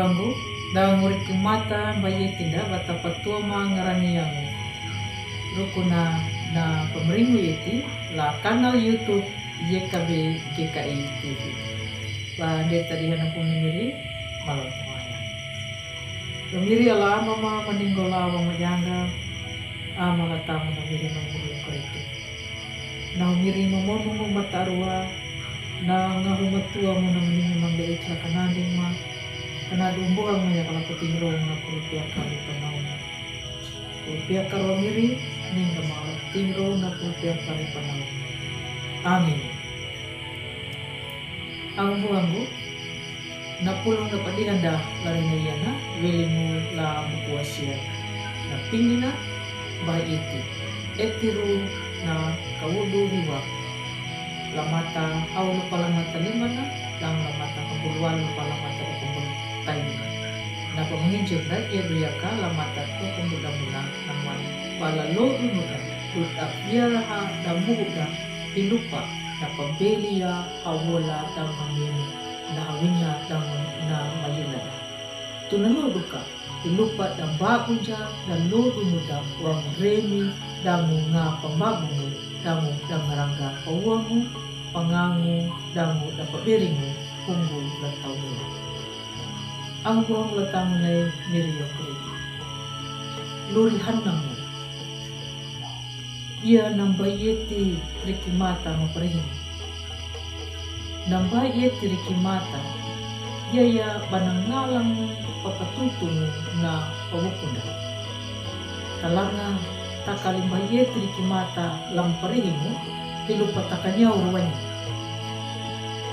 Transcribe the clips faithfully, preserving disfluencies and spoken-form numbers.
Angu, dau nguri kemata baye tinda bata patua ma ngarani angu. Rukuna na pemeringu yeti la kanal YouTube Y K B G K I T V. Ba deta di hana pun miri malam tuaya. Miri ala mama maninggola wa majanga amala tamu na miri mangulu karitu. Na miri mamonungu matarua na ngahu matua mu na mini mangga ikla kananding ma kana dumbuang maya kala patingro na kurupia kali panau. Kurupia karwa miri ningga ma patingro na kurupia kali panau. Amin. Anggu anggu na pulung na padihan da larina yana welimu la buku asia na pingina bah iti etiru na kawudu hiwa lamata au lupa lamata limana dan lamata kabuluan lupa lamata kumbul taina. Na pamanginjir da ia duyaka lamata kumbul damuna naman bala lo dunuda dut apiaraha damuda hilupa na pabelia Awola dan mamini na hawina dan na mayila da. Tuna loduka ilupa dan bakunja dan lodu muda wang remi dangu nga pambabumu dangu dan marangga pawamu pangangu dangu dan paberingu punggu dan taumina. Anggu anggu la tamu nai miri yo kuriti. Luri hanamu. Ia nambai eti riki mata maparihin. Nambai eti riki mata. Ia ia banangalang papatutu na pawukunda. Talanga takali mbai eti riki mata lam parihimu hilupa takanyau ruwanya.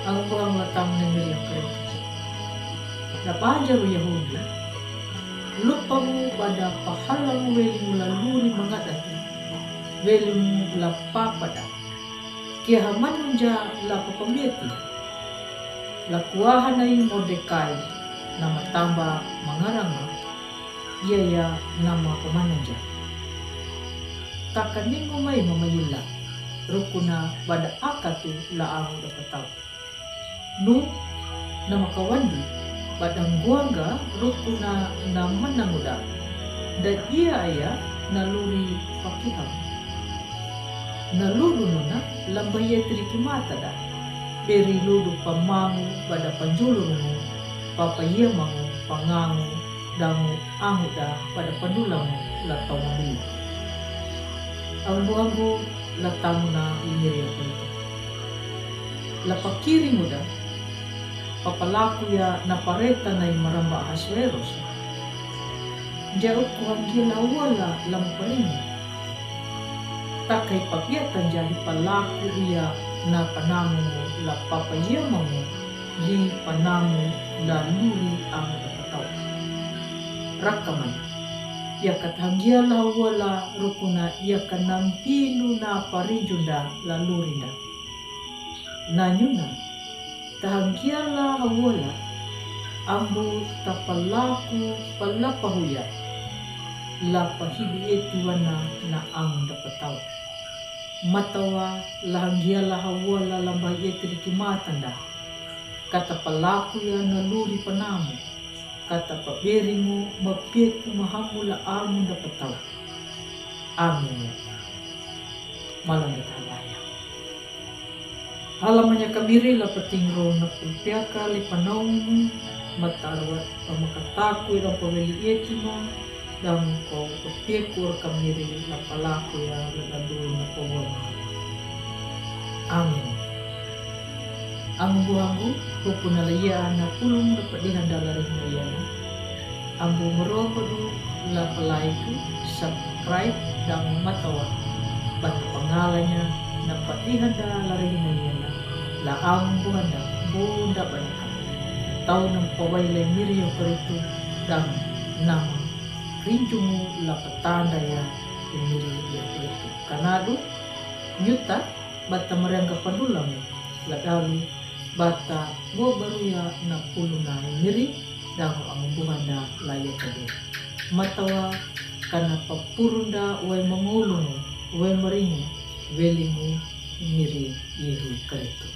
Anggu anggu la tamu nai miri yo kuriti. Na panjaru Yahudi lupamu pada pahalamu welimu la luri mangadaki welimu la papada. Kia hamanunja la papameti la kuahanai Mordekai nama tamba mangaranga ia ia nama pamanunja. Takaningu mai mamayila rukuna pada akatu la angu dapatau. Nu na makawandi badangguanga rukuna na mananguda da ia aya na luri pakiham. Na ludu nuna lambai eti riki mata da beri ludu pamangu bada panjulurungu papaiamangu pangangu dangu anguda pada panulamu la taumamili. Anggu anggu la tamu na limiri aku itu. La pakiri muda papalaku ia na pareta nai maramba Ahasuerus. Jauku hanggila wala lam paringi. Takai papiata jahi palaku ia na panamu la papaiamangu li panamu la luri angu dapatau. Rakaman ia katahanggia la wala rukuna ia kanampilu na parinjunda la lurinda. Nanyuna tahanggia la wala ambu tapalaku palapahuya la pahibi eti wana na angu dapatau. Matawa lahanggia la wala lambai eti riki matanda. Kata palaku ia na luri panamu. Kata paberimu mapeku mahamu la angu dapatau. Amin. Malanda tabaya. Halamanya kamiri la patingro na pulpiaka li panaumu matarwat pamakataku ira paweli etima. Dang ko papiakur kamiri la palaku ia la dadu na pawama. Amin. Anggu anggu hupuna la ia na pulung na padihan da larihna ia na. Ambu merokodu la palaiku subscribe dang matawa bata pangalanya na padihan da larihna ia na. La ambu handa bunda banaka tau na pawai lai miri yo karitu dang nama rinjungu la patanda ia miri yo karitu. Kanadu nyuta bata marangga panulamu la dalu bata bo baruya na puluna miri dangu ambu handa la ia kade. Matawa kana papurunda wai mangulungu wai maringu welimu miri Yehu karitu.